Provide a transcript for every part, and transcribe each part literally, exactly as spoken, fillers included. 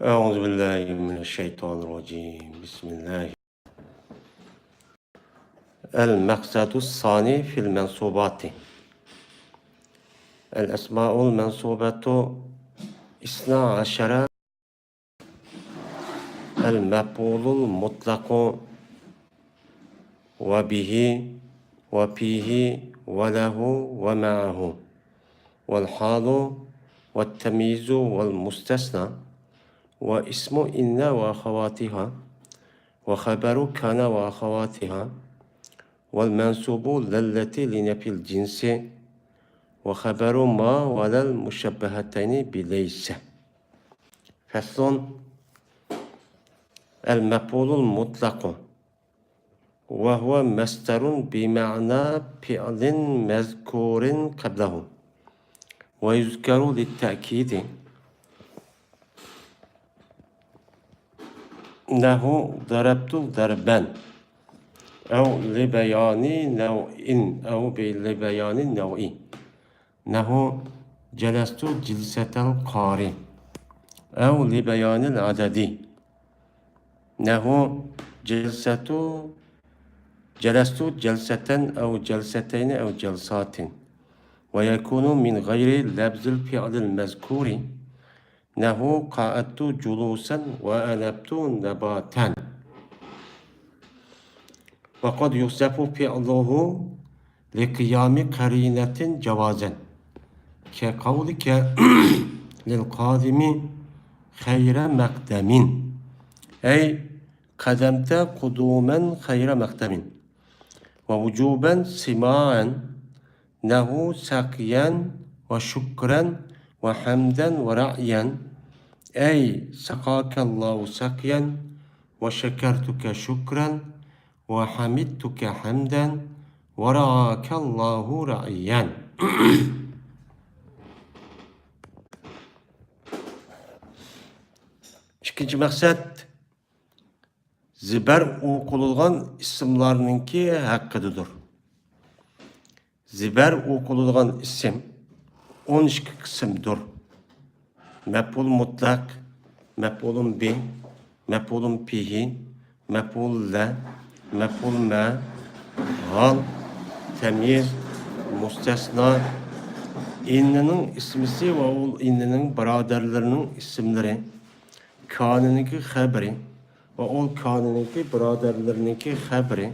أعوذ بالله من الشيطان الرجيم. بسم الله. المقصد الثاني في المنصوبات. الأسماء المنصوبة اثنا عشر. المفعول المطلق وبه وفيه وله ومعه، والحال والتمييز والمستثنى، واسم إن وأخواتها، وخبر كان وأخواتها، والمنصوب للتي لنفي الجنس، وخبر ما ولا المشبهتين بليس. فصل. المفعول المطلق، وهو مصدر بمعنى فعل مذكور قبله، ويذكر للتأكيد، نحو ضربت ضربا، أو لبيان نوع، أو ب-، لبيان النوع. نحو جلست جلسة القاري، أو لبيان العدد. نحو جلست، جلست جلسة أو جلستين أو جلسات. ويكون من غير لفظ الفعل المذكور. نحو قعدت جلوسا وأنبت نباتا. وقد يحذف فعله لقيام قرينة جوازا، كقولك للقادم خير مقدم، أي قدمت قدوما خير مقدم. ووجوبا سماعا، نحو سقيا وشكرا وحمدا ورعيا، أي سقاك الله سقيا وشكرتك شكرا وحمدتك حمدا ورعاك الله رعيا. ئىككىنچى مەقسەت، زىبەر ئوقۇلىدىغان ئىسىملارنىڭكى ھەققىدىدۇر. زىبەر ئوقۇلىدىغان ئىسىم ئون ئىككى قىسىمدۇر. مەپئۇل مۇتلەق، مەپئۇلۇن بى، مەپئۇلۇن پىھى، مەپئۇل لە، مەپئۇل مە، ھال، تەميىز، مۇستەسنا. ئىننىنىڭ ئىسمىسى ۋە ئۇ ئىننىنىڭ بۇرادەرلىرىنىڭ ئىسىملىرى، كانىنىڭكى خەبىرى ۋە ئۇ كانىنىڭكى بۇرادەرلىرىنىڭكى خەبىرى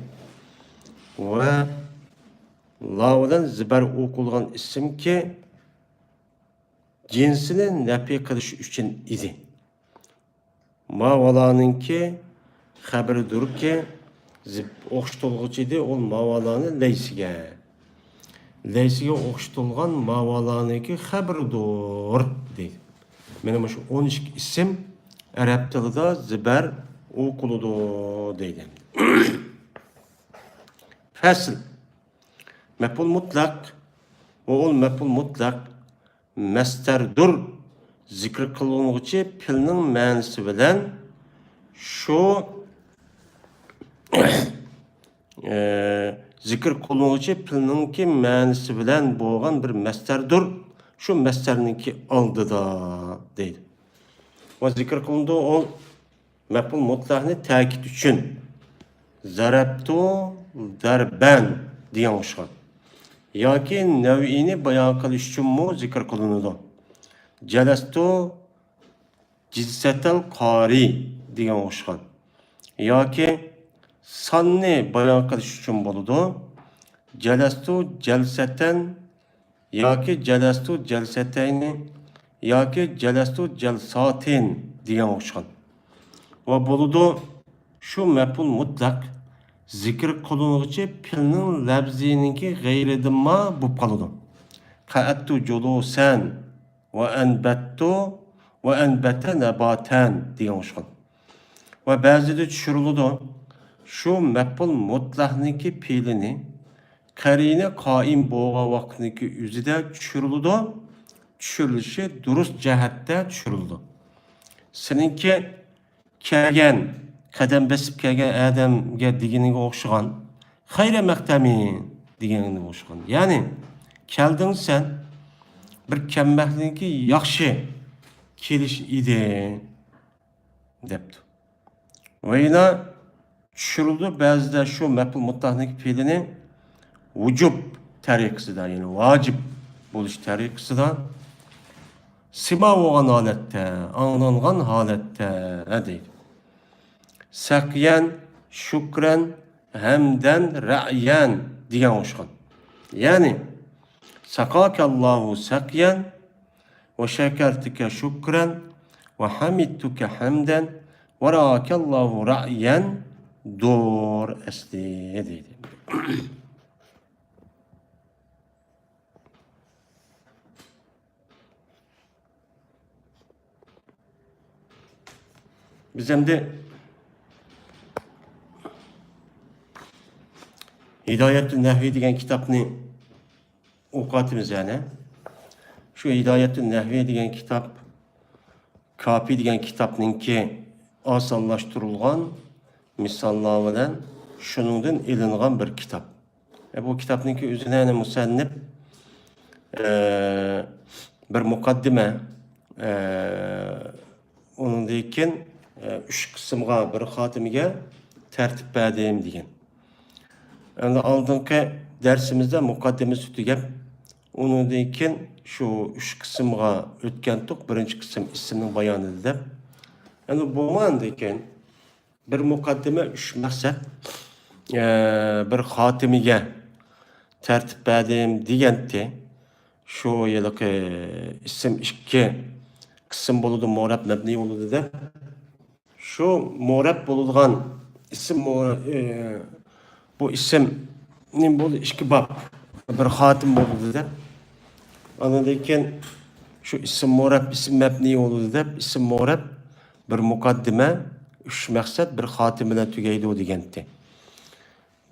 ۋە لا بىلەن زىبەر ئوقۇلغان ئىسىمكى جىنسىنى نەپى قىلىش ئۈچۈن ئىدى. ما ۋالانىڭكى خەبىرىدۇركى، زىب-، ئوخشىتىلغۇچى ئىدى، ئۇ ما ۋالانى لەيسىگە. لەيسىگە ئوخشىتىلغان ما ۋالانىڭكى خەبىرىدۇر، دەيدۇ. مانا مۇشۇ ئون ئىككى ئىسىم ئەرەب تىلىدا زىبەر ئوقۇلىدۇ، دەيدۇ. فەسىل. مەپئۇل مۇتلەق ۋە ئۇل مەپئۇل مۇتلەق مەستەردۇر. زىكىر قىلىنغۇچى پېئىلنىڭ مەنىسى بىلەن شۇ، ئە، زىكىر قىلىنغۇچى پېئىلنىڭكى مەنىسى بىلەن بولغان بىر مەستەردۇر. شۇ مەستەرنىڭكى ئالدىدا دەيدۇ. ۋە زىكىر قىلىنىدۇ ئۇ مەپئۇل مۇتلەقنى تەكىت ئۈچۈن، زەرەبتۇ زەربەن دېگەن ئوخشىغان. ياكى نەۋئىنى بايان قىلىش ئۈچۈنمۇ زىكىر قىلىنىدۇ. جەلەستۇ جىلسەتەل قارى دېگەن ئوخشىغان. ياكى ساننى بايان قىلىش ئۈچۈن بولىدۇ. جەلەستۇ جەلسەتەن ياكى جەلەستۇ جەلسەتەينى ياكى جەلەستۇ جەلساتىن دېگەن ئوخشىغان. ۋە بولىدۇ، شۇ مەپئۇل مۇتلەق زىكىر قىلىنغۇچى پېئىلنىڭ لەپزىنىڭكى غەيرىدىنما بولۇپ قالىدۇ. قەئەتتۇ جۇلۇسەن ۋە ئەنبەتتۇ ۋە ئەنبەتە نەباتەن دېگەن ئوخشىغان. ۋە بەزىدە چۈشۈرۈلىدۇ. شۇ مەپئۇل مۇتلەقنىڭكى پېئىلىنى قەرىنە قائىم بولغان ۋاقىتنىڭكى ئۆزىدە چۈشۈرۈلىدۇ. چۈشۈرۈلۈشى دۇرۇس جەھەتتە چۈشۈرۈلىدۇ. سېنىڭكى كەلگەن، قەدەم بېسىپ كەلگەن ئادەمگە دېگىنىگە ئوخشىغان، خەيرە مەقدەمى دېگەنگە ئوخشىغان. يەنى، كەلدىڭ سەن، بىر كەلمەكلىكى ياخشى كېلىش ئىدى. دەپتۇ. ۋە يەنە چۈشۈرۈلىدۇ بەزىدە شۇ مەپئۇل مۇتلەقنىڭ پېئىلىنى ۋۇجۇب تەرىقىسىدا، يەنى ۋاجىپ بولۇش تەرىقىسىدا سىما بولغان ھالەتتە، ئاڭلانغان ھالەتتە دەيدۇ. سەقيەن، شۈكرەن، ھەمدەن، رەئيەن دېگەن ئوخشىغان. يەنى، سەقاكەللاھۇ سەقيەن، ۋە شەكەرتۇكە شۈكرەن، ۋە ھەمىدتۇكە ھەمدەن، ۋە رەئاكەللاھۇ رەئيەن دۇر ئەسلى دەيدۇ. بىز ئەمدى ھىدايەتۇن نەھۋى دېگەن كىتابنى ئوقۇۋاتىمىز يەنە. شۇ ھىدايەتۇن نەھۋى دېگەن كىتاب، كاپى دېگەن كىتابنىڭكى ئاسانلاشتۇرۇلغان مىساللار بىلەن شۇنىڭدىن ئېلىنغان بىر كىتاب. ئە، بۇ كىتابنىڭكى ئۆزىنى يەنە مۇسەننىپ، ئە، بىر مۇقەددىمە، ئە، ئۇنىڭدىن كېيىن، ئە، ئۈچ قىسىمغا، بىر خاتىمىگە تەرتىپ بەردىم دېگەن. ئەمدى ئالدىنقى دەرسىمىزدە مۇقەددىمىسى تۈگەپ، ئۇنىڭدىن كېيىن شۇ ئۈچ قىسىمغا ئۆتكەنتۇق، بىرىنچى قىسىم ئىسىمنىڭ بايانىدا دەپ. ئەمدى بۇمۇ ئاندىن كېيىن بىر مۇقەددىمە، ئۈچ مەقسەت، ئە، بىر خاتىمىگە تەرتىپ بەردىم دېگەنتى. شۇ ھېلىقى ئىسىم ئىككى قىسىم بولىدۇ، مۇئرەب، مەبنىي بولىدۇ دەپ. شۇ مۇئرەب بولىدىغان ئىسىم مۇ-، ئە، بۇ ئىسىم نېمە بولدى؟ ئىككى باب، بىر خاتىم بولىدۇ دەپ. ئاندىن كېيىن شۇ ئىسىم مۇئرەب، ئىسىم مەبنىي بولىدۇ دەپ، ئىسىم مۇئرەب بىر مۇقەددىمە، ئۈچ مەقسەت، بىر خاتىم بىلەن تۈگەيدۇ دېگەنتى.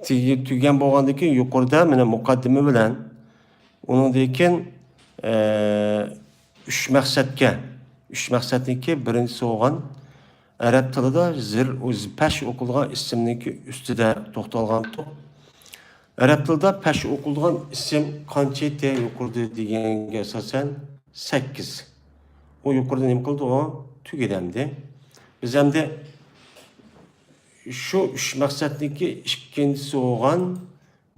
تۈگە-، تۈگىگەن بولغاندىن كېيىن يۇقىرىدا مانا مۇقەددىمە بىلەن ئۇنىڭدىن كېيىن، ئە، ئۈچ مەقسەتكە، ئۈچ مەقسەتنىڭكى بىرىنچىسى بولغان ئەرەب تىلىدا زىر، پەش ئوقۇلغان ئىسىمنىڭكى ئۈستىدە توختالغانتۇق. ئەرەب تىلىدا پەش ئوقۇلغان ئىسىم قانچە تە يۇقىرىدا دېگەنگە ئاساسەن سەككىز. ئۇ يۇقىرىدا نېمە قىلدى ئۇ؟ تۈگىدى ئەمدى. بىز ئەمدى شۇ ئۈچ مەقسەتنىڭكى ئىككىنچىسى بولغان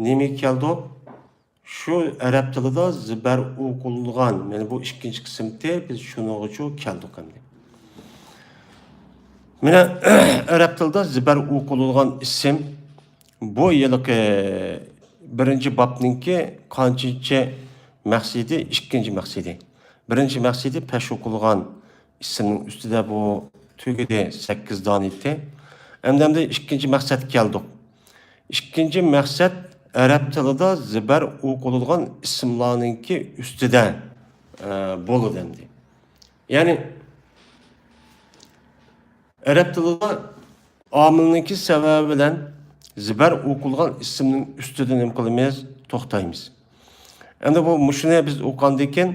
نېمىگە كەلدۇق؟ شۇ ئەرەب تىلىدا زىبەر ئوقۇلغان، مانا بۇ ئىككىنچى قىسىمتى، بىز شۇنىڭغىچۇ كەلدۇق ئەمدى. مانا، ئەرەب تىلىدا زىبەر ئوقۇلغان ئىسىم، بۇ ھېلىقى بىرىنچى بابنىڭكى قانچىنچى مەقسىتى؟ ئىككىنچى مەقسىتى. بىرىنچى مەقسىتى پەش ئوقۇلغان ئىسىمنىڭ ئۈستىدە بۇ تۈگىدى، سەككىز دانە ئىدى. ئەمدى، ئەمدى ئىككىنچى مەقسەتكە كەلدۇق. ئىككىنچى مەقسەت ئەرەب تىلىدا زىبەر ئوقۇلىدىغان ئىسىملارنىڭكى ئۈستىدە، ئە، بولىدۇ ئەمدى. يەنى ئەرەب تىلىدا ئامىلنىڭكى سەۋەبى بىلەن زىبەر ئوقۇلغان ئىسىمنىڭ ئۈستىدە نېمە قىلىمىز؟ توختايمىز. ئەمدى بۇ مۇشۇنى بىز ئوقۇغاندىن كېيىن،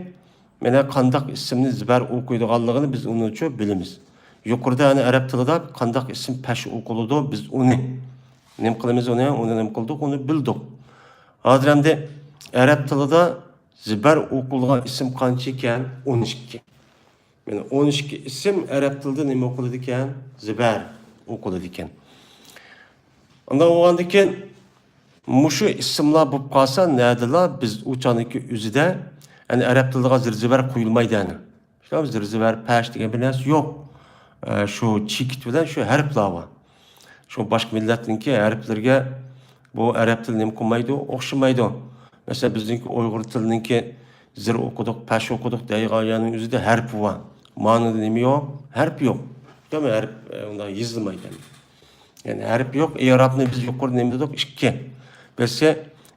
مانا قانداق ئىسىمنى زىبەر ئوقۇيدىغانلىقىنى بىز ئۇنىڭچۇ بىلىمىز. يۇقىرىدا يەنە ئەرەب تىلىدا قانداق ئىسىم پەش ئوقۇلىدۇ، بىز ئۇنى نېمە قىلىمىز، ئۇنى، ئۇنى نېمە قىلدۇق، ئۇنى بىلدۇق. ھازىر ئەمدى ئەرەب تىلىدا زىبەر ئوقۇلغان ئىسىم قانچە ئىكەن؟ ئون ئىككى. يەنى ئون ئىككى ئىسىم ئەرەب تىلىدا نېمە ئوقۇلىدىكەن؟ زىبەر ئوقۇلىدىكەن. ئۇنداق بولغاندىكىن، مۇشۇ ئىسىملار بولۇپ قالسا، نەدىلا بىز ئۇ چاغنىڭكى ئۆزىدە، يەنى ئەرەب تىلىدا زىر زىبەر قويۇلمايدۇ، يەنى. شۇ زىر زىبەر، پەش دېگەن بىر نەرسە يوق. ئە، شۇ چېكىت بىلەن شۇ ھەرپلەر بار. شۇ باشقا مىللەتنىڭكى ھەرپلىرىگە بۇ ئەرەب تىلى نېمە قىلمايدۇ؟ ئوخشىمايدۇ. مەسىلەن، بىزنىڭكى ئۇيغۇر تىلىنىڭكى زىر ئوقۇدۇق، پەش ئوقۇدۇق دەيدىغان يەرنىڭ ئۆزىدە ھەرپ بار. مانىدا نېمە يوق؟ ھەرپ يوق. دېمەك، ھەرپ، ئە، ئۇنداق يېزىلمايدۇ. يەنى ھەرپ يوق. ئېرابنى بىز يۇقىرىدا نېمە دېدۇق؟ ئىككى. بىرسى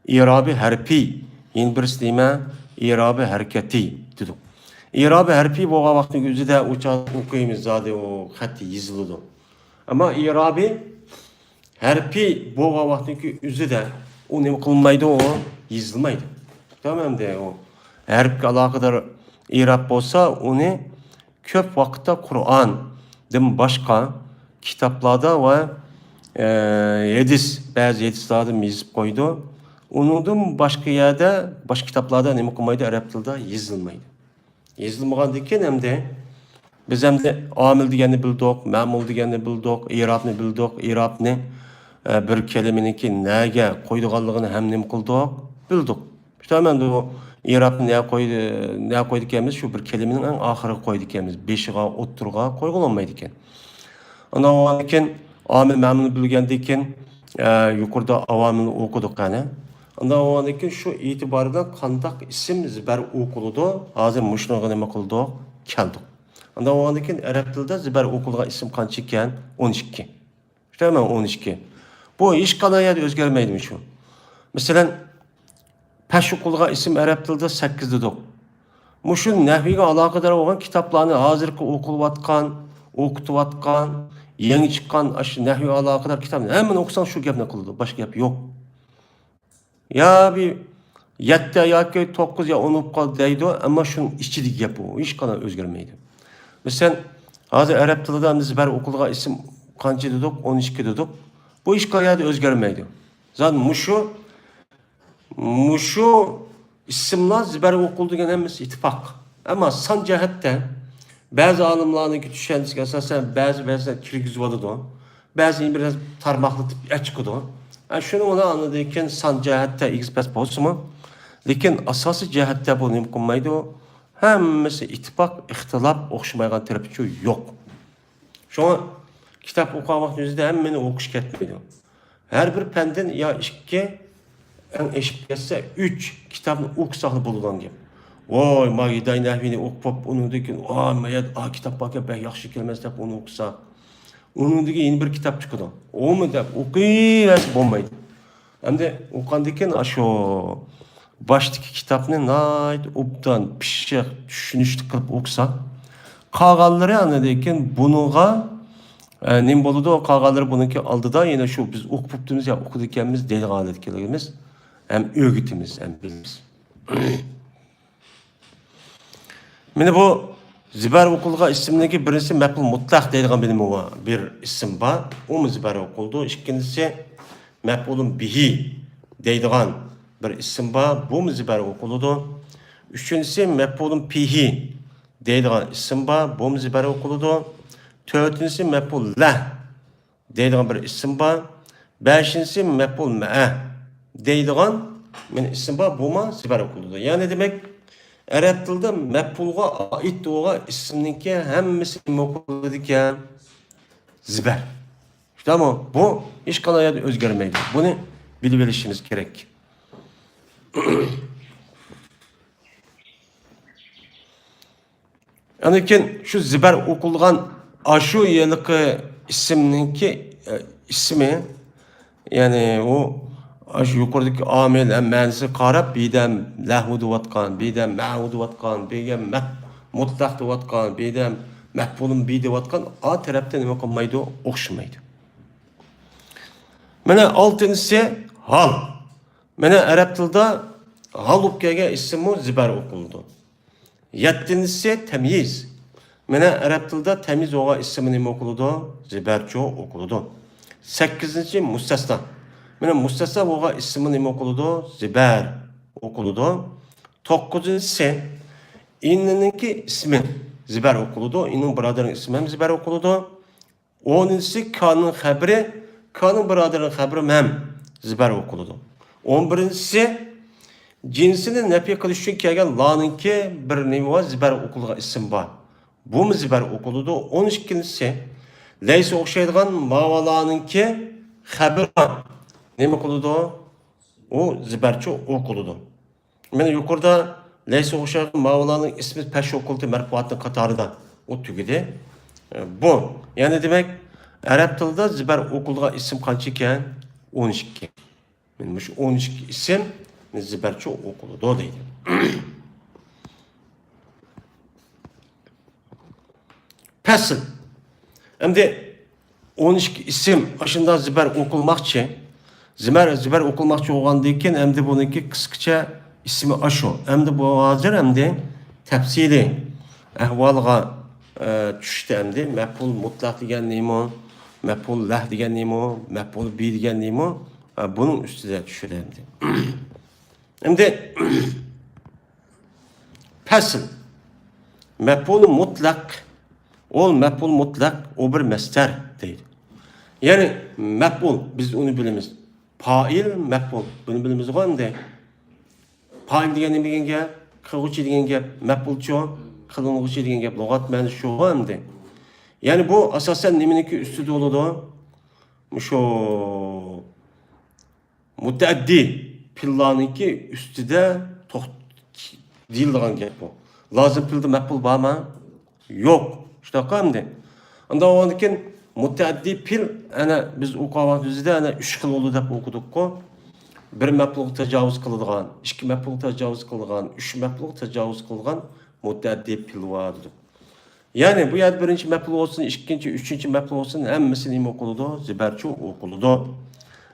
ئېرابى ھەرپىي، يەنە بىرسى نېمە؟ ئېرابى ھەرىكەتىي دېدۇق. ئېرابى ھەرپىي بولغان ۋاقىتنىڭ ئۆزىدە ئۇ چاغ ئوقۇيمىز زادى، ئۇ خەتتە يېزىلىدۇ. ئەمما ئېرابى ھەرپىي بولغان ۋاقىتنىڭكى ئۆزىدە ئۇ نېمە قىلمايدۇ، ئۇ يېزىلمايدۇ. تامام ئەمدى ئۇ ھەرپكە ئالاقىدار ئېراب بولسا، ئۇنى كۆپ ۋاقىتتا قۇرئاندىن باشقا كىتابلاردا ۋە، ئە، ھەدىس، بەزى ھەدىسلەردە يېزىپ قويىدۇ. ئۇنىڭدىن باشقا يەردە، باشقا كىتابلاردا نېمە قىلمايدۇ؟ ئەرەب تىلىدا يېزىلمايدۇ. يېزىلمىغاندىن كېيىن ئەمدى بىز ئەمدى ئامىل دېگەننى بىلدۇق، مەمۇل دېگەننى بىلدۇق، ئىرابنى بىلدۇق، ئىرابنى، ئە، بىر كەلىمىنىڭكى نەگە قويىدىغانلىقىنى ھەم نېمە قىلدۇق؟ بىلدۇق. شۇ مەنىدە ئىرابنى نەگە قوي-، نەگە قويىدىكەنمىز؟ شۇ بىر كەلىمىنىڭ ئەڭ ئاخىرىغا قويىدىكەنمىز. بېشىغا، ئوتتۇرىغا قويغىلى بولمايدىكەن. ئاندىن كېيىن ئامىل مەمۇلنى بىلگەندىن كېيىن، ئە، يۇقىرىدا ئاۋامىلنى ئوقۇدۇق قەنى. ئاندىن كېيىن شۇ ئېتىبارىدا قانداق ئىسىم زىبەر ئوقۇلىدۇ؟ ھازىر مۇشۇنىڭغا نېمە قىلدۇق؟ كەلدۇق. ئاندىن كېيىن ئەرەب تىلىدا زىبەر ئوقۇلىدىغان ئىسىم قانچە ئىكەن؟ ئون ئىككى. شۇنداقمۇ؟ ئون ئىككى. بۇ ھېچقانداق يەردە ئۆزگەرمەيدۇ شۇ. مەسىلەن، پەش ئوقۇلغان ئىسىم ئەرەب تىلىدا سەككىز دېدۇق. مۇشۇ نەھۋىگە ئالاقىدار بولغان كىتابلارنى، ھازىرقى ئوقۇلۇۋاتقان، ئوقۇتۇۋاتقان، يېڭى چىققان ئاشۇ نەھۋىگە ئالاقىدار كىتابنى ھەممىنى ئوقۇساڭ شۇ گەپنى قىلىدۇ. باشقا گەپ يوق. يا بىر يەتتە ياكى توققۇز يا ئون بولۇپ قالدى دەيدۇ، ئەمما شۇنىڭ ئىچىدىكى گەپ ئۇ، ھېچقانداق ئۆزگەرمەيدۇ. مەسىلەن، ھازىر ئەرەب تىلىدا ئەمدى زىبەر ئوقۇلغان ئىسىم قانچە دېدۇق؟ ئون ئىككى دېدۇق. بۇ ھېچقانداق يەردە ئۆزگەرمەيدۇ. زادى مۇشۇ، مۇشۇ ئىسىملار زىبەر ئوقۇلىدۇ دېگەن ھەممىسى ئىتتىپاق. ئەمما سان جەھەتتە بەزى ئالىملارنىڭكى چۈشەنچىسىگە ئاساسەن بەزى، بەزىلەر كىرگۈزۈۋالىدۇ. بەزىنى بىر تارماقلىتىپ ئەچىقىدۇ. ھە، شۇنىڭ بىلەن ئاندىن كېيىن سان جەھەتتە ئېگىز پەس بولسىمۇ، لېكىن ئاساسىي جەھەتتە بۇ نېمە قىلمايدۇ؟ ھەممىسى ئىتتىپاق، ئىختىلاپ، ئوخشىمايدىغان تەرىپىچۇ يوق. شۇڭا كىتاب ئوقۇغان ۋاقتىمىزدا ھەممىنى ئوقۇش كەتمەيدۇ. ھەر بىر پەندىن يا ئىككى، ئەڭ ئېشىپ كەتسە ئۈچ كىتابنى ئوقۇساقلا بولىدىغان گەپ. ۋاي، ما ھىدايە نەھۋىنى ئوقۇپ، ئۇنىڭدىن كېيىن، ۋاي، ما يەردە ئا كىتاب باركەن، بەك ياخشى ئىكەنمىز دەپ ئۇنى ئوقۇساق، ئۇنىڭدىن كېيىن يەنە بىر كىتاب چىقىدۇ. ئۇمۇ دەپ ئوقۇۋەرسە بولمايدۇ. ئەمدى ئوقۇغاندىن كېيىن ئاشۇ باشتىكى كىتابنى ناھايىتى ئوبدان، پىششىق، چۈشىنىشلىك قىلىپ ئوقۇسا، قالغانلىرى ئاندىن كېيىن بۇنىڭغا، ئە، نېمە بولىدۇ؟ قالغانلىرى بۇنىڭكى ئالدىدا يەنە شۇ بىز ئوقۇپ بوپتىمىز يا ئوقۇدىكەنمىز دەيدىغان ھالەتكە كېلىمىز. ھەم ئۆگىتىمىز، ھەم بىلىمىز. مانا بۇ زىبەر ئوقۇلغان ئىسىمنىڭكى بىرىنچىسى مەپئۇل مۇتلەق دەيدىغان بىر نېمە بار، بىر ئىسىم بار. ئۇمۇ زىبەر ئوقۇلىدۇ. ئىككىنچىسى مەپئۇلۇن بىھى دەيدىغان بىر ئىسىم بار. بۇمۇ زىبەر ئوقۇلىدۇ. ئۈچىنچىسى مەپئۇلۇن پىھى دەيدىغان ئىسىم بار. بۇمۇ زىبەر ئوقۇلىدۇ. تۆتىنچىسى مەپئۇل لەھ دەيدىغان بىر ئىسىم بار. بەشىنچىسى مەپئۇل مەئە دەيدىغان مانا ئىسىم بار، بۇمۇ زىبەر ئوقۇلىدۇ. يەنى دېمەك، ئەرەب تىلىدا مەپئۇلغا ئائىت بولغان ئىسىمنىڭكى ھەممىسى نېمە ئوقۇلىدىكەن؟ زىبەر. شۇنداقمۇ؟ بۇ ھېچقانداق يەردە ئۆزگەرمەيدۇ. بۇنى بىلىۋېلىشىمىز كېرەك. ئاندىن كېيىن شۇ زىبەر ئوقۇلغان ئاشۇ ھېلىقى ئىسىمنىڭكى، ئە، ئىسمى، يەنى ئۇ ئاشۇ يۇقىرىدىكى ئامىل ھەم مەنىسىگە قاراپ، بىدەم لەھۋۇ دەۋاتقان، بىدەم مەھۋۇ دەۋاتقان، بىدەم مەپ-، مۇتلەق دەۋاتقان، بىدەم مەپئۇلۇن بى دەۋاتقان ئا تەرەپتە نېمە قىلمايدۇ؟ ئوخشىمايدۇ. مانا ئالتىنچىسى ھال. مانا ئەرەب تىلىدا ھال بولۇپ كەلگەن ئىسىممۇ زىبەر ئوقۇلىدۇ. يەتتىنچىسى تەميىز. مانا ئەرەب تىلىدا تەميىز بولغان ئىسىممۇ نېمە ئوقۇلىدۇ؟ زىبەرچۇ ئوقۇلىدۇ. سەككىزىنچى مۇستەسنا. مانا مۇستەسنا بولغان ئىسىممۇ نېمە ئوقۇلىدۇ؟ زىبەر ئوقۇلىدۇ. توققۇزىنچىسى ئىننىڭكى ئىسمى زىبەر ئوقۇلىدۇ. ئىننىڭ بۇرادىرىنىڭ ئىسمى ھەم زىبەر ئوقۇلىدۇ. ئونىنچىسى كانىڭ خەبىرى، كانىڭ بۇرادىرىنىڭ خەبىرى ھەم زىبەر ئوقۇلىدۇ. ئون بىرىنچىسى جىنسىنى نەپى قىلىش ئۈچۈن كەلگەن لانىڭكى بىر نېمە بار؟ زىبەر ئوقۇلغان ئىسىم بار. بۇمۇ زىبەر ئوقۇلىدۇ. ئون ئىككىنچىسى لەيسە ئوخشايدىغان ماۋالانىڭكى خەبىرى نېمە قىلىدۇ؟ ئۇ زىبەرچۇ ئوقۇلىدۇ. مانا يۇقىرىدا لەيسە ئوخشايدىغان ماۋۇلارنىڭ ئىسمى پەش ئوقۇلدى مەرپۇئاتنىڭ قاتارىدا. ئۇ تۈگىدى. بۇ. يەنى دېمەك، ئەرەب تىلىدا زىبەر ئوقۇلىدىغان ئىسىم قانچە ئىكەن؟ ئون ئىككى. مانا مۇشۇ ئون ئىككى ئىسىم زىبەرچۇ ئوقۇلىدۇ دەيدۇ. پەسىل. ئەمدى ئون ئىككى ئىسىم ئاشۇنداق زىبەر ئوقۇلماقچى. زىبەر، زىبەر ئوقۇلماقچى بولغاندىن كېيىن، ئەمدى بۇنىڭكى قىسقىچە ئىسمى ئاشۇ. ئەمدى بۇ ھازىر ئەمدى تەپسىلىي ئەھۋالغا، ئە، چۈشتى ئەمدى. مەپئۇل مۇتلەق دېگەن نېمە؟ مەپئۇل لەھ دېگەن نېمە؟ مەپئۇل بى دېگەن نېمە؟ ئە، بۇنىڭ ئۈستىدە چۈشىدۇ ئەمدى. ئەمدى پەسىل. مەپئۇل مۇتلەق ئۇ مەپئۇل مۇتلەق، ئۇ بىر مەسدەر دەيدۇ. يەنى مەپئۇل، بىز ئۇنى بىلىمىز. پائىل، مەپئۇل. بۇنى بىلىمىزغۇ ئەمدى. پائىل دېگەن نېمە دېگەن گەپ؟ قىلغۇچى دېگەن گەپ. مەپئۇلچۇ؟ قىلىنغۇچى دېگەن گەپ. لۇغەت مەنىسى شۇغۇ ئەمدى. يەنى بۇ ئاساسەن نېمىنىڭكى ئۈستىدە بولىدۇ؟ مۇشۇ مۇتەئەددىي پېئىللارنىڭكى ئۈستىدە توخ-، دېيىلىدىغان گەپ بۇ. لازىم پېئىلدا مەپئۇل بارمۇ؟ يوق. شۇنداققۇ ئەمدى. ئۇنداق بولغاندىكىن مۇتەئەددىي پېئىل، ئەنە بىز ئوقۇغان ۋاقتىمىزدا ئەنە ئۈچ خىل بولىدۇ دەپ ئوقۇدۇققۇ. بىر مەپئۇلغا تاجاۋۇز قىلىدىغان، ئىككى مەپئۇلغا تاجاۋۇز قىلىدىغان، ئۈچ مەپئۇلغا تاجاۋۇز قىلىدىغان مۇتەئەددىي پېئىل بار دېدۇق. يەنى بۇ يەردە بىرىنچى مەپئۇل بولسۇن، ئىككىنچى، ئۈچىنچى مەپئۇل بولسۇن، ھەممىسى نېمە ئوقۇلىدۇ؟ زىبەرچۇ ئوقۇلىدۇ.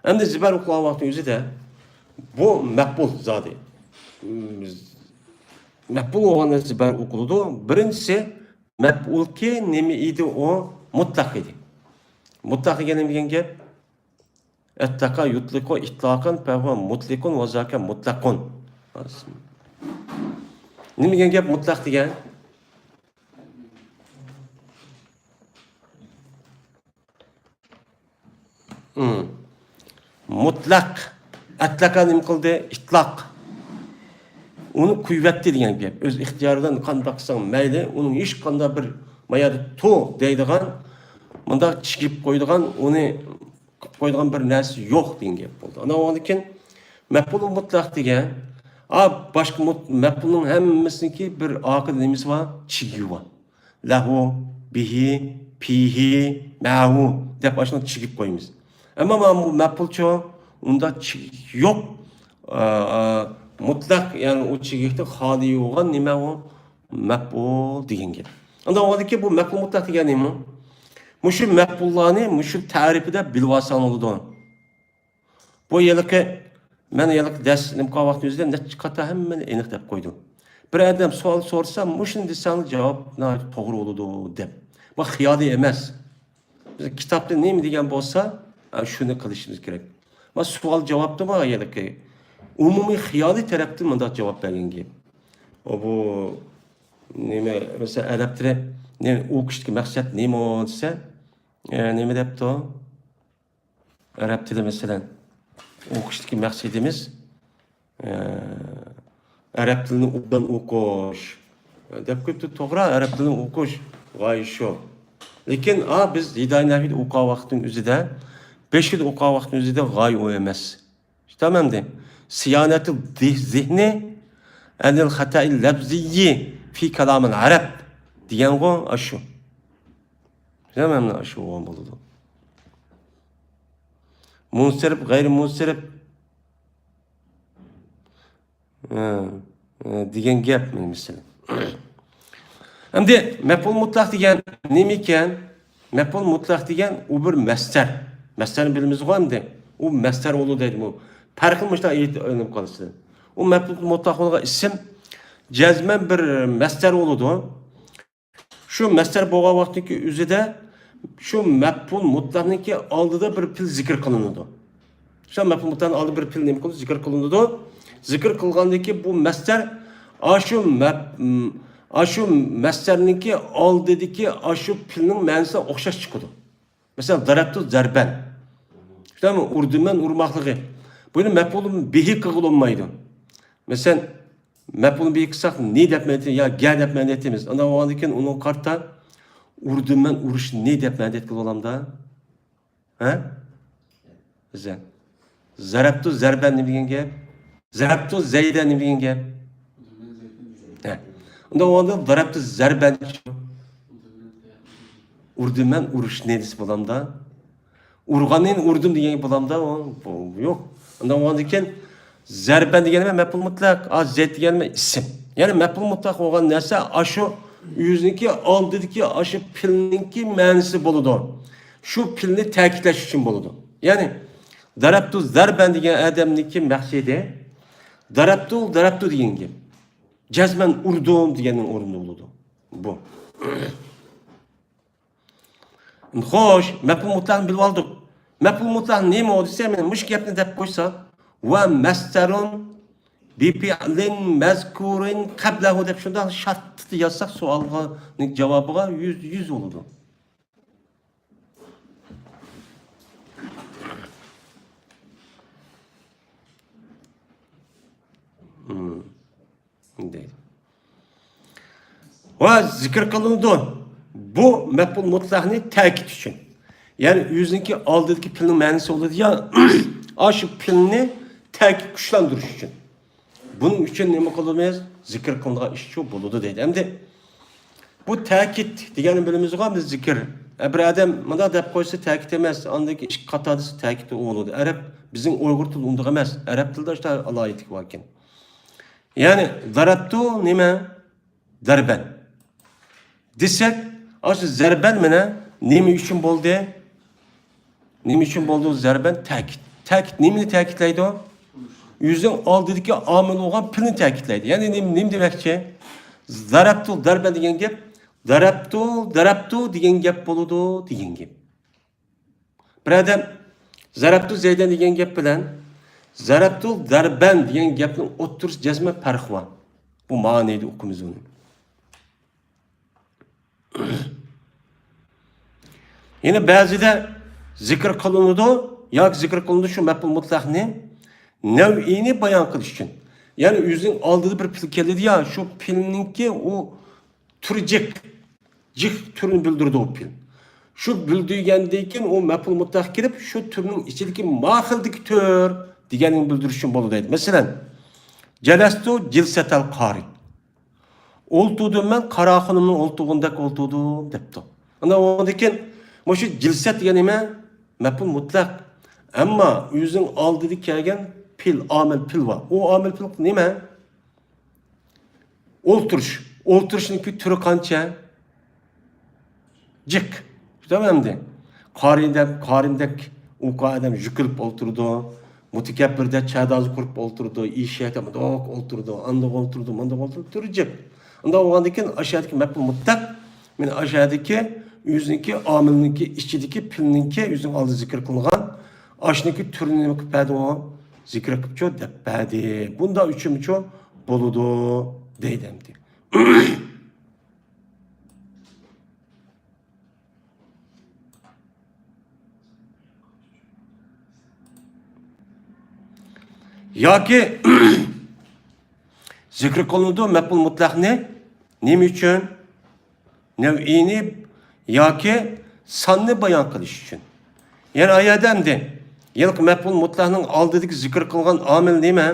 ئەمدى زىبەر ئوقۇلغان ۋاقىتنىڭ ئۆزىدە بۇ مەپئۇل زادى. مەپئۇل بولغاندا زىبەر ئوقۇلىدۇ. بىرىنچىسى، مەپئۇلكى نېمە ئىدى ئۇ؟ مۇتلەق ئىدى. مۇتلەق دېگەن نېمە دېگەن گەپ؟ ئەتلەقە يۇتلىقۇ ئىتلاقەن فەھۇۋە مۇتلىقۇن ۋە زاكە مۇتلەقۇن. نېمە دېگەن گەپ مۇتلەق دېگەن؟ مم. مۇتلەق. ئەتلەقە نېمە قىلدى؟ ئىتلاق. ئۇنى قويۇۋەتتى دېگەن گەپ. ئۆز ئىختىيارىدىن قانداق قىلساڭ مەيلى، ئۇنىڭ ھېچقانداق بىر ما يەردە تۇ دەيدىغان، مۇنداق چىگىپ قويىدىغان، ئۇنى قىلىپ قويىدىغان بىر نەرسە يوق دېگەن گەپ بولدى. ئاندىن كېيىن مەپئۇل مۇتلەق دېگەن، ئا، باشقا مۇت-، مەپئۇلنىڭ ھەممىسىنىڭكى بىر ئارقىدا نېمىسى بار؟ چىگىۋى بار. لەھۇ، بىھى، پىھى، مەھۇ دەپ ئاشۇنداق چىگىپ قويىمىز. ئەمما مانا بۇ مەپئۇلچۇ، ئۇنداق چىگىك يوق. ئا، ئا، مۇتلەق، يەنى ئۇ چىگىكتىن خالىي بولغان نېمە ئۇ؟ مەپئۇل دېگەن گەپ. ئاندىن ئۇندىكى بۇ مەپئۇل مۇتلەق دېگەن نېمە؟ مۇشۇ مەپئۇللارنى مۇشۇ تەرىپىدە بىلىۋالساڭ بولىدۇ. بۇ ھېلىقى، مەن ھېلىقى دەرس نېمە قىلغان ۋاقتىم ئۆزىدە نەچچە قاتا ھەممىنى ئېنىق دەپ قويدۇم. بىر ئادەم سوئال سورىسا، مۇشۇنى دېسەڭ جاۋاب ناھايىتى توغرا بولىدۇ دەپ. بۇ خىيالىي ئەمەس. بىز كىتابتا نېمە دېگەن بولسا، ئە، شۇنى قىلىشىمىز كېرەك. ما سوئال جاۋابتىمۇ ھېلىقى ئومۇمىي خىيالىي تەرەپتىن مۇنداق جاۋاب بەرگەن گەپ. ئۇ بۇ نېمە، مەسىلەن، ئەرەب تىلى، نېمە، ئوقۇشتىكى مەقسەت نېمە دېسە، ئە، نېمە دەپتۇ؟ ئەرەب تىلى، مەسىلەن، ئوقۇشتىكى مەقسىتىمىز، ئە، ئەرەب تىلىنى ئوبدان ئوقۇش. دەپ كەتتى، توغرا، ئەرەب تىلىنى ئوقۇش غايە شۇ. لېكىن، ئا، بىز ھىدايە نەھۋىدە ئوقۇغان ۋاقىتنىڭ ئۆزىدە، بېشىدا ئوقۇغان ۋاقىتنىڭ ئۆزىدە غايە ئۇ ئەمەس. تامامدى. سىيانەتۇ دىھ-، زېھنى ئەنىل خاتائىل لەفزىيي فى كالامىل ئەرەب دېگەنغۇ ئاشۇ. تامامدى، ئاشۇ بولغان بولىدۇ. مۇنسەرىپ، غەيرىي مۇنسەرىپ. ھە، ھە، دېگەن گەپ مېنىڭ مەسىلەم. ئەمدى مەپئۇل مۇتلەق دېگەن نېمە ئىكەن؟ مەپئۇل مۇتلەق دېگەن ئۇ بىر مەسدەر. مەسدەرنى بىلىمىزغۇ ئەمدى. ئۇ مەسدەر بولىدۇ دەيدۇ بۇ. پەرقىنى مۇشۇنداق ئېيتىپ ئۆگىنىپ قالىسىز. ئۇ مەپئۇل مۇتلەق بولغان ئىسىم جەزمەن بىر مەسدەر بولىدۇ. شۇ مەسدەر بولغان ۋاقىتتىكى ئۆزىدە شۇ مەپئۇل مۇتلەقنىڭكى ئالدىدا بىر پېئىل زىكىر قىلىنىدۇ. شۇ مەپئۇل مۇتلەقنىڭ ئالدىدا بىر پېئىل نېمە قىلىنىدۇ؟ زىكىر قىلىنىدۇ. زىكىر قىلغاندىكى بۇ مەسدەر ئاشۇ مەپ-، ئاشۇ مەسدەرنىڭكى ئالدىدىكى ئاشۇ پېئىلنىڭ مەنىسىگە ئوخشاش چىقىدۇ. مەسىلەن، زەرەبتۇ زەربەن. شۇنداقمۇ؟ ئۇردۇم مەن ئۇرماقلىقى. بۇنى مەپئۇل بىھى قىلغىلى بولمايدۇ. مەسىلەن، مەپئۇل بىھى قىلساق نى دەپ مەن ئېيتىمىز، يا گە دەپ مەن ئېيتىمىز. ئانداق بولغاندىكىن ئۇنىڭغا قارىتا ئۇردۇم مەن ئۇرۇشنى دەپ مەن ئېيتقىلى بولامدا؟ ھە؟ زەرەبتۇ زەربەن نېمە دېگەن گەپ؟ زەرەبتۇ زەيدەن نېمە دېگەن گەپ؟ ھە. ئۇنداق بولغاندا زەرەبتۇ زەربەن ئۇردۇم مەن ئۇرۇشنى دېسە بولامدا؟ ئۇرغاننى ئۇردۇم دېگەن بولامدا؟ ئۇ، بۇ يوق. ئۇنداق بولغاندىكىن زەربەن دېگەن نېمە؟ مەپئۇل مۇتلەق. ئا، زەيد دېگەن نېمە؟ ئىسىم. يەنى مەپئۇل مۇتلەق بولغان نەرسە ئاشۇ ئۆزىنىڭكى ئالدىدىكى ئاشۇ پېئىلنىڭكى مەنىسى بولىدۇ. شۇ پېئىلنى تەكىتلەش ئۈچۈن بولىدۇ. يەنى، زەرەبتۇ زەربەن دېگەن ئادەمنىڭكى مەقسىتى زەرەبتۇ، زەرەبتۇ دېگەن گەپ. جەزمەن ئۇردۇم دېگەننىڭ ئورنىدا بولىدۇ. بۇ. خوش، مەپئۇل مۇتلەقنى بىلىپ ئالدۇق. مەپئۇل مۇتلەق نېمە دېسە، مانا مۇشۇ گەپنى دەپ قويسا، ۋە مەسدەرۇن بىفېئلىن مەزكۇرىن قەبلەھۇ دەپ شۇنداق شارتتا يازساق، سوئالغا، جاۋابىغا يۈز، يۈز بولىدۇ. مم. دەيدۇ. ۋە زىكىر قىلىنىدۇ. بۇ مەپئۇل مۇتلەقنى تەكىت ئۈچۈن. يەنى ئۆزىنىڭكى ئالدىدىكى پېئىلنىڭ مەنىسى بولىدۇ يا، ئاشۇ پېئىلنى تەكىت كۈچلەندۈرۈش ئۈچۈن. بۇنىڭ ئۈچۈن نېمە قىلىمىز؟ زىكىر قىلىنغان ئىش شۇ بولىدۇ دەيدۇ. ئەمدى بۇ تەكىت دېگەننى بىلىمىزغۇ بىز زىكىر. ئە، بىر ئادەم مۇنداق دەپ قويسا تەكىت ئەمەس، ئاندىن كېيىن ئىككى قاتا دېسە تەكىت بولىدۇ. ئەرەب، بىزنىڭ ئۇيغۇر تىلى ئۇنداق ئەمەس. ئەرەب تىلىدا شۇنداق ئالاھىدىلىكى باركەن. يەنى، زەرەبتۇ نېمە؟ زەربەن. دېسەك، ئاشۇ زەربەن مانا نېمە ئۈچۈن بولدى؟ نېمە ئۈچۈن بولدى زەربەن؟ تەكىت. تەكىت نېمىنى تەكىتلەيدۇ؟ ئۆزىنىڭ ئالدىدىكى ئامىل بولغان پېئىلنى تەكىتلەيدۇ. يەنى نېمە، نېمە دېمەكچى؟ زەرەبتۇ زەربەن دېگەن گەپ، زەرەبتۇ، زەرەبتۇ دېگەن گەپ بولىدۇ دېگەن گەپ. بىر ئادەم زەرەبتۇ زەيدەن دېگەن گەپ بىلەن زەرەبتۇ زەربەن دېگەن گەپنىڭ ئوتتۇرىسى جەزمەن پەرق بار. بۇ مەنىدە ئوقۇيمىز ئۇنى. يەنە بەزىدە زىكىر قىلىنىدۇ ياكى زىكىر قىلىنىدۇ شۇ مەپئۇل مۇتلەقنى نەۋئىنى بايان قىلىش ئۈچۈن. يەنى ئۆزىنىڭ ئالدىدا بىر پېئىل كېلىدۇ يا، شۇ پېئىلنىڭكى ئۇ تۈرى جىق، جىق تۈرىنى بىلدۈرىدۇ ئۇ پېئىل. شۇ بىلدۈرگەندىن كېيىن ئۇ مەپئۇل مۇتلەق كېلىپ، شۇ تۈرنىڭ ئىچىدىكى ما خىلدىكى تۈر دېگەننى بىلدۈرۈش ئۈچۈن بولىدۇ دەيدۇ. مەسىلەن، جەلەستۇ جىلسەتەل قارى. ئولتۇردۇم مەن قارا خانىمنىڭ ئولتۇرغىنىدەك ئولتۇردۇم دەپتۇ. ئاندىن ئۇنىڭدىن كېيىن مۇشۇ جىلسەت دېگەن نېمە؟ مەپئۇل مۇتلەق. ئەمما ئۆزىنىڭ ئالدىدا كەلگەن پېئىل، ئامىل پېئىل بار. ئۇ ئامىل پېئىل نېمە؟ ئولتۇرۇش. ئولتۇرۇشنىڭكى تۈرى قانچە؟ جىق. تۇتامەن ئەمدى. قارىدەك، قارىدەك ئۇكا ئادەم يۈكۈلۈپ ئولتۇرىدۇ. مۇتەكەببىردەك چادازى قۇرۇپ ئولتۇرىدۇ. ئېشەكتە مۇنداق ئولتۇرىدۇ، ئانداق ئولتۇرىدۇ، مۇنداق ئولتۇرىدۇ. تۈرى جىق. ئۇنداق بولغاندىن كېيىن ئاشۇ يەردىكى مەپئۇل مۇتلەق، مانا ئاشۇ يەردىكى ئۆزىنىڭكى ئامىلنىڭكى ئىچىدىكى پېئىلنىڭكى ئۆزىنىڭ ئالدىدا زىكىر قىلىنغان ئاشۇنىڭكى تۈرىنى نېمە قىلىپ بەردى ئۇ؟ زىكىر قىپچۇ دەپ بەردى. بۇنداق ئۈچۈنچۇ بولىدۇ دەيدۇ ئەمدى. ياكى زىكىر قىلىنىدۇ مەپئۇل مۇتلەقنى نېمە ئۈچۈن؟ نەۋئىنى ياكى ساننى بايان قىلىش ئۈچۈن. يەنى ئايەدە ئەمدى ھېلىقى مەپئۇل مۇتلەقنىڭ ئالدىدىكى زىكىر قىلغان ئامىل نېمە؟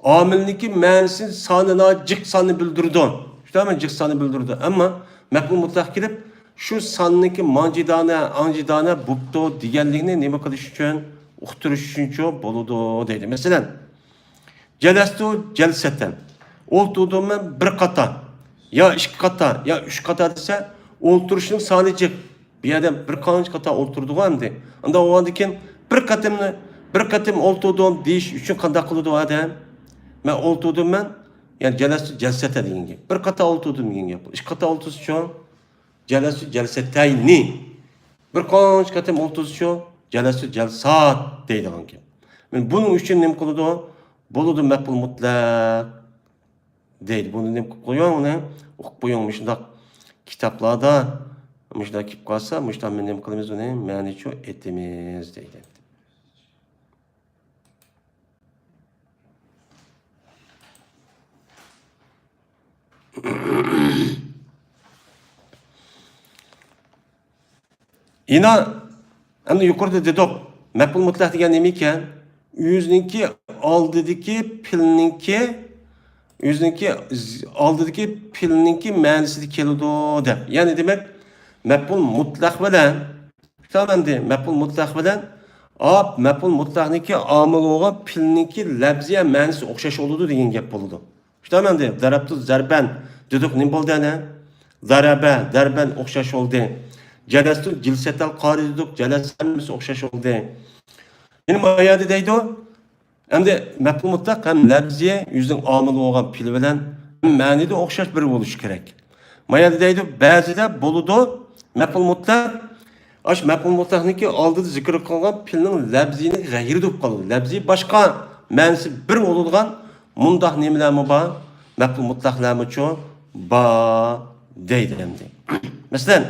ئامىلنىڭكى مەنىسى سانىنا جىق ساننى بىلدۈرىدۇ. شۇنداقمۇ؟ جىق ساننى بىلدۈرىدۇ. ئەمما مەپئۇل مۇتلەق كېلىپ، شۇ ساننىڭكى مانجىدانە، ئاڭجىدانە بوپتۇ دېگەنلىكنى نېمە قىلىش ئۈچۈن؟ ئۇقتۇرۇش ئۈچۈنچۇ بولىدۇ دەيدۇ. مەسىلەن، جەلەستۇ جەلسەتەن. ئولتۇردۇم مەن بىر قاتا، يا ئىككى قاتا، يا ئۈچ قاتا دېسە، ئولتۇرۇشنىڭ سانى جىق. بۇ ئادەم بىر قانچە قاتا ئولتۇردىغۇ ئەمدى. ئانداق بولغاندىن كېيىن بىر قېتىمنى، بىر قېتىم ئولتۇردۇم دېيىش ئۈچۈن قانداق قىلىدۇ ئادەم؟ مەن ئولتۇردۇم مەن، يەنى جەلەستۇ جەلسەتە دېگەن گەپ. بىر قاتا ئولتۇردۇم دېگەن گەپ. ئىككى قاتا ئولتۇرسىچۇ؟ جەلەستۇ جەلسەتەينى. بىر قانچە قېتىم ئولتۇرسىچۇ؟ جەلەستۇ جەلسات دەيدىغان گەپ. مانا بۇنىڭ ئۈچۈن نېمە قىلىدۇ؟ بولىدۇ مەپئۇل مۇتلەق دەيدۇ. بۇنى نېمە قىلىپ قويۇڭ، ئۇنى ئوقۇپ قويۇڭ. مۇشۇنداق كىتابلاردا مۇشۇنداق كېلىپ قالسا، مۇشۇنداق نېمە قىلىمىز، ئۇنى مەنىچۇ ئېيتىمىز دەيدۇ. ئىنا، ئەمدى يۇقىرىدا دېدۇق، مەپئۇل مۇتلەق دېگەن نېمە ئىكەن؟ ئۆزىنىڭكى ئالدىدىكى پېئىلنىڭكى، ئۆزىنىڭكى ز-، ئالدىدىكى پېئىلنىڭكى مەنىسىدە كېلىدۇ دەپ. يەنى دېمەك، مەپئۇل مۇتلەق بىلەن، ئەمدى مەپئۇل مۇتلەق بىلەن، ئاپ، مەپئۇل مۇتلەقنىڭكى ئامىل بولغان پېئىلنىڭكى لەپزىيە مەنىسى ئوخشاش بولىدۇ دېگەن گەپ بولىدۇ. شۇنداقمۇ ئەمدى؟ زەرەبتۇ زەربەن دېدۇق، نېمە بولدى ئەنە؟ زەرەبە، زەربەن ئوخشاش بولدى. جەلەستۇ جىلسەتەل قارى دېدۇق، جەلەسە ھەممىسى ئوخشاش بولدى. يەنە ما يەردە دەيدۇ، ئەمدى مەپئۇل مۇتلەق ھەم لەپزىي ئۆزىنىڭ ئامىلى بولغان پېئىل بىلەن ھەم مەنىدە ئوخشاش بىر بولۇشى كېرەك. ما يەردە دەيدۇ، بەزىدە بولىدۇ، مەپئۇل مۇتلەق، ئاشۇ مەپئۇل مۇتلەقنىڭكى ئالدىدا زىكىر قىلغان پېئىلنىڭ لەپزىينىڭ غەيرىدە بولۇپ قالىدۇ. لەپزىي باشقا، مەنىسى بىر بولىدىغان مۇنداق نېمىلەرمۇ بار؟ مەپئۇل مۇتلەقلەرمۇچۇ؟ بار دەيدۇ ئەمدى. مەسىلەن،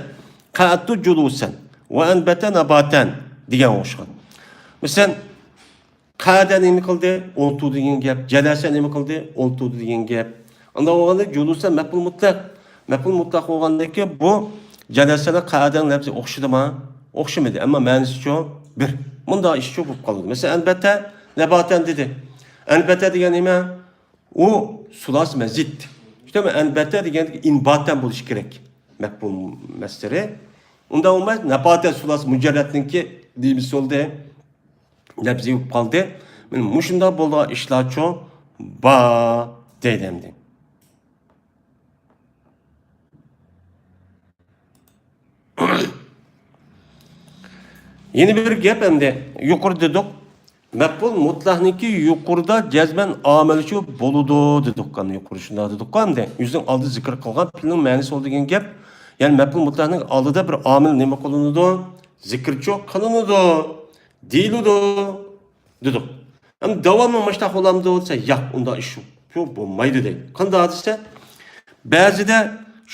قەئەدتۇ جۇلۇسەن ۋە ئەنبەتە نەباتەن دېگەن ئوخشىغان. مەسىلەن، قەئەدە نېمە قىلدى؟ ئولتۇردى دېگەن گەپ. جەلەسە نېمە قىلدى؟ ئولتۇردى دېگەن گەپ. ئانداق بولغاندا جۇلۇسەن مەپئۇل مۇتلەق. مەپئۇل مۇتلەق بولغاندىن كېيىن بۇ جەلەسەنىڭ قەئەدەنىڭ لەپزى ئوخشىدىما؟ ئوخشىمىدى. ئەمما مەنىسىچۇ؟ بىر. مۇنداق ئىشچۇ بولۇپ قالىدۇ. مەسىلەن، ئەنبەتە نەباتەن دېدى. ئەنبەتە دېگەن نېمە؟ ئۇ سۇلاسى مەزىت. شۇنداقمۇ؟ ئەنبەتە دېگەن ئىنباتەن بولۇشى كېرەك. مەپئۇل مەسدىرى. ئۇنداق بولماي، نەباتە سۇلاسى مۇجەررەتنىڭكى دېمىسى بولدى. لەپزى بولۇپ قالدى. مانا مۇشۇنداق بولىدىغان ئىشلارچۇ بار دەيدۇ ئەمدى. يەنە بىر گەپ ئەمدى. يۇقىرىدا دېدۇق. مەپئۇل مۇتلەقنىڭكى يۇقىرىدا جەزمەن ئامىلچۇ بولىدۇ دېدۇق. ئەمدى يۇقىرى شۇنداق دېدۇققۇ ئەمدى. ئۆزىنىڭ ئالدىدا زىكىر قىلغان پېئىلنىڭ مەنىسى بولىدۇ دېگەن گەپ. يەنى مەپئۇل مۇتلەقنىڭ ئالدىدا بىر ئامىل نېمە قىلىنىدۇ؟ زىكىرچۇ قىلىنىدۇ. دېيىلىدۇ. دېدۇق. ئەمدى داۋاملىق مۇشۇنداق بولامدۇ دېسە، ياق، ئۇنداق ئىش يوق. يوق، بولمايدۇ دەيدۇ. قانداق دېسە، بەزىدە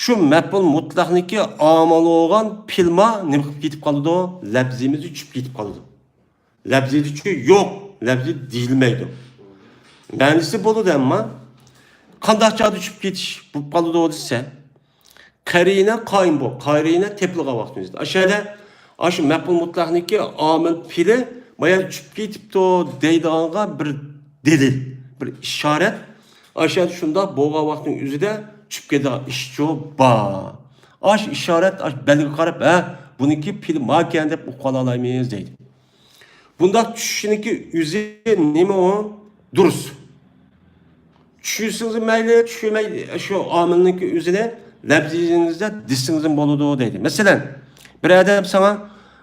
شۇ مەپئۇل مۇتلەقنىڭكى ئامىل بولغان پېئىلما نېمە قىلىپ كېتىپ قالىدۇ؟ لەپزىمىزدە چۈشۈپ كېتىپ قالىدۇ. لەپزىدىچۇ؟ يوق، لەپزى دېيىلمەيدۇ. مەنىسى بولىدۇ، ئەمما قانداق چاغدا چۈشۈپ كېتىش بولۇپ قالىدۇ دېسە، قەرىنە قايىم بۇ. قەرىنە تېپىلغان ۋاقتىمىزدا. ئاشۇ يەردە، ئاشۇ مەپئۇل مۇتلەقنىڭكى ئامىل پېئىلى بايا چۈشۈپ كېتىپتۇ دەيدىغانغا بىر دەلىل، بىر ئىشارەت. ئاشۇ يەردە شۇنداق بولغان ۋاقىتنىڭ ئۆزىدە چۈشۈپ كېتىدىغان ئىشچۇ بار. ئاشۇ ئىشارەت، ئاشۇ بەلگىگە قاراپ، ھە، بۇنىڭكى پېئىلى ماكەن دەپ ئۇقۇپ قالالايمىز دەيدۇ. بۇنداق چۈشۈشنىڭكى ئۆزى نېمە ئۇ؟ دۇرۇس. چۈشۈرسىڭىز مەيلى، چۈشۈرمەي، شۇ ئامىلنىڭكى ئۆزىنى لەپزىڭىزدە دېسىڭىزمۇ بولىدۇ دەيدۇ. مەسىلەن، بىر ئادەم ساڭا،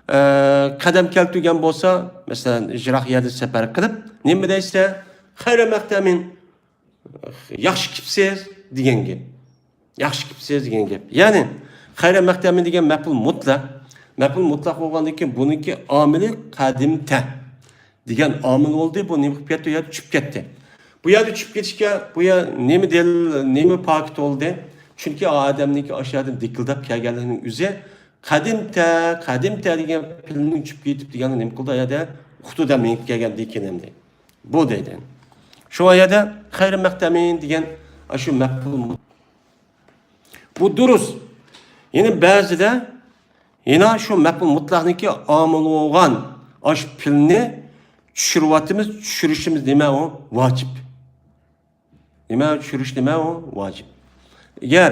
ئە، قەدەم كەلتۈرگەن بولسا، مەسىلەن، يىراق يەردە سەپەر قىلىپ، نېمە دەيسىلەر؟ خەيرە مەقدەمىن، ياخشى كېپسىز دېگەن گەپ. ياخشى كېپسىز دېگەن گەپ. يەنى، خەيرە مەقدەمىن دېگەن مەپئۇل مۇتلەق. مەپئۇل مۇتلەق بولغاندىن كېيىن بۇنىڭكى ئامىلى قەدىمتە دېگەن ئامىل بولدى. بۇ نېمە قىلىپ كەتتى؟ ئۇ يەردە چۈشۈپ كەتتى. بۇ يەردە چۈشۈپ كېتىشكە، بۇ يەر نېمە دەلىل، نېمە پاكىت بولدى؟ چۈنكى ئادەمنىڭكى ئاشۇ يەردىن دىكىلداپ كەلگەنلىكىنىڭ ئۆزى قەدىمتە، قەدىمتە دېگەن پېئىلنىڭ چۈشۈپ كېتىپ دېگەننى نېمە قىلدى؟ ئۇ يەردە ئۇقتۇ دەپ مېڭىپ كەلگەندىن كېيىن ئەمدى. بۇ دەيدۇ. شۇ يەردە خەيرى مەقدەمىن دېگەن ئاشۇ مەپئۇل. بۇ دۇرۇس. يەنە بەزىدە يەنە شۇ مەپئۇل مۇتلەقنىڭكى ئامىل بولغان ئاشۇ پېئىلنى چۈشۈرۈۋاتىمىز، چۈشۈرۈشىمىز نېمە ئۇ؟ ۋاجىپ. نېمە چۈشۈرۈش نېمە ئۇ؟ ۋاجىپ. ئەگەر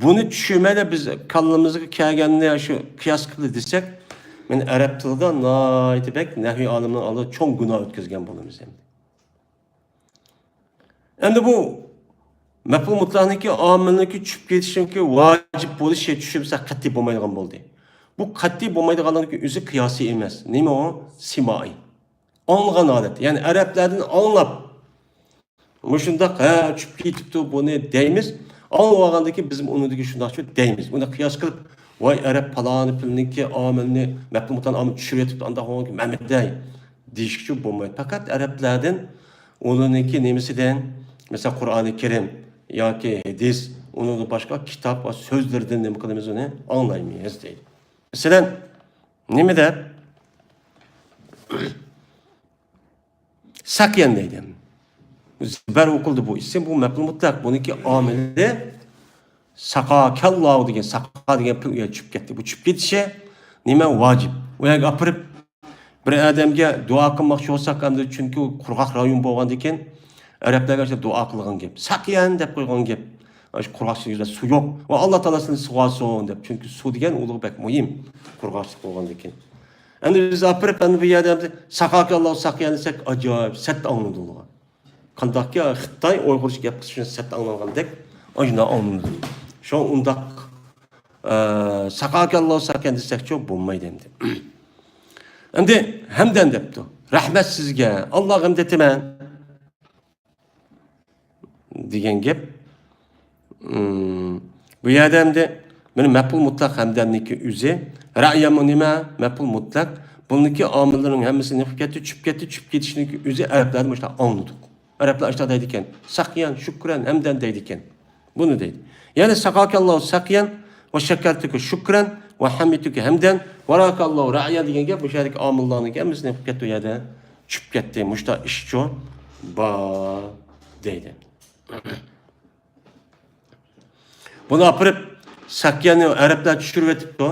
بۇنى چۈشۈرمەيلا بىز كاللىمىزغا كەلگەننى شۇ قىياس قىلدى دېسەك، مەن ئەرەب تىلىدا ناھايىتى بەك نەھۋىي ئالىمنىڭ ئالدىدا چوڭ گۇناھ ئۆتكۈزگەن بولىمىز ئەمدى. ئەمدى بۇ مەپئۇل مۇتلەقنىڭكى ئامىلنىڭكى چۈشۈپ كېتىشىنىڭكى ۋاجىپ بولۇشى چۈشۈرمىسە قەتئىي بولمايدىغان بولدى. بۇ قەتئىي بولمايدىغانلىقى ئۆزى قىياسىي ئەمەس. نېمە ئۇ؟ سىمائىي. ئاڭلىغان ھالەت. يەنى ئەرەبلەردىن ئاڭلاپ، مۇشۇنداق، ھە، چۈشۈپ كېتىپتۇ، بۇنى دەيمىز. ئاڭلىۋالغاندىن كېيىن بىزمۇ ئۇنىڭدىكى شۇنداقچۇ دەيمىز. ئۇنى قىياس قىلىپ، ۋاي، ئەرەب پالانى پېئىلنىڭكى ئامىلىنى، مەپئۇل مۇتلەق ئامىل چۈشۈرۈۋېتىپتۇ، ئانداق بولغانكى مەن دەي دېيىشكىچۇ بولمايدۇ. پەقەت ئەرەبلەردىن ئۇلارنىڭكى نېمىسىدىن، مەسىلەن، قۇرئانى كەرىم ياكى ھەدىس، ئۇنىڭدىن باشقا كىتاب ۋە سۆزلىرىدىن نېمە قىلىمىز، ئۇنى ئاڭلايمىز دەيدۇ. مەسىلەن، نېمە دەپ؟ سەقيەن دەيدۇ. زىبەر ئوقۇلدى بۇ ئىسىم، بۇ مەپئۇل مۇتلەق. بۇنىڭكى ئامىلى ساقاكەللاھۇ دېگەن، ساقا دېگەن پېئىل ئۇ يەردە چۈشۈپ كەتتى. بۇ چۈشۈپ كېتىشى نېمە؟ ۋاجىپ. ئۇ يەرگە ئاپىرىپ، بىر ئادەمگە دۇئا قىلماقچى بولساق، ئەمدى چۈنكى ئۇ قۇرغاق رايون بولغاندىكىن، ئەرەبلەرگە ئاشۇ دۇئا قىلغان گەپ. سەقيەن دەپ قويغان گەپ. ئاشۇ قۇرغاق يۈزىدە سۇ يوق. ۋە ئاللا تائالا سىلىنى سۇغارسۇن دەپ. چۈنكى سۇ دېگەن ئۇلارغا بەك مۇھىم. قۇرغاقچىلىق بولغاندىكىن. ئەمدى بىز ئاپىرىپ، ئەمدى بۇ يەردە ئەمدى ساقاكەللاھۇ سەقيەن دېسەك، ئاجايىپ سەت ئاڭلىنىدۇ ئۇلارغا. قانداقكى خىتاي ئۇيغۇرچە گەپ قىلىشنى سەت ئاڭلانغاندەك، ئاشۇنداق ئاڭلىنىدۇ. شۇڭا ئۇنداق، ئە، ساقاكەللاھۇ سەقيەن دېسەكچۇ بولمايدۇ ئەمدى. ئەمدى ھەمدەن دەپتۇ. رەھمەت سىزگە، ئاللاغا ھەمد ئېيتىمەن. دېگەن گەپ. ئىم، بۇ يەردە ئەمدى مانا مەپئۇل مۇتلەق ھەمدەننىڭكى ئۆزى. رەئيەنمۇ نېمە؟ مەپئۇل مۇتلەق. بۇنىڭكى ئامىللىرىنىڭ ھەممىسى نېمە قىلىپ كەتتى؟ چۈشۈپ كەتتى. چۈشۈپ كېتىشنىڭكى ئۆزى ئەرەبلەردە مۇشۇنداق ئاڭلىدۇق. ئەرەبلەر ئاشۇنداق دەيدىكەن. سەقيەن، شۈكرەن، ھەمدەن دەيدىكەن. بۇنى دەيدۇ. يەنى سەقاكەللاھۇ سەقيەن ۋە شەكەرتۇكە شۈكرەن ۋە ھەمىتۇكە ھەمدەن ۋە راكەللاھۇ رەئيەن دېگەن گەپ مۇشۇ يەردىكى ئامىللارنىڭ ھەممىسىنى قىلىپ كەتتى، ئۇ يەردە چۈشۈپ كەتتى. مۇشۇنداق ئىشچۇ بار دەيدۇ. بۇنى ئاپىرىپ سەكيەننى ئەرەبلەر چۈشۈرۈۋېتىپتۇ.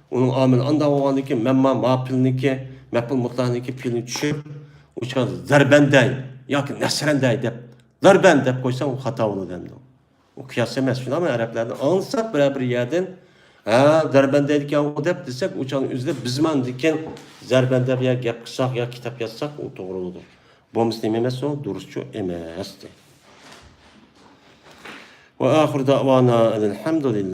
ئۇنىڭ ئامىلى ئانداق بولغاندىن كېيىن مەمما ما پېئىلنىڭكى، مەپئۇل مۇتلەقنىڭكى پېئىلىنى چۈشۈرۈپ، ئۇ چاغدا زەربەندەي ياكى نەسرەندەي دەپ، زەربەن دەپ قويساڭ ئۇ خاتا بولىدۇ ئەمدى. ئۇ قىياس ئەمەس، شۇنداقمۇ؟ ئەرەبلەردىن ئاڭلىساق بىرەر بىر يەردىن، ھە، زەربەن دەيدىكەن ئۇ دەپ دېسەك، ئۇ چاغدا ئۆزىدە بىزماندىن كېيىن زەربەن دەپ يا گەپ قىلساق يا كىتاب يازساق ئۇ توغرا بولىدۇ. بولمىسا نېمە ئەمەس ئۇ؟ دۇرۇسچۇ ئەمەس. وآخر دعوانا أن الحمد لله.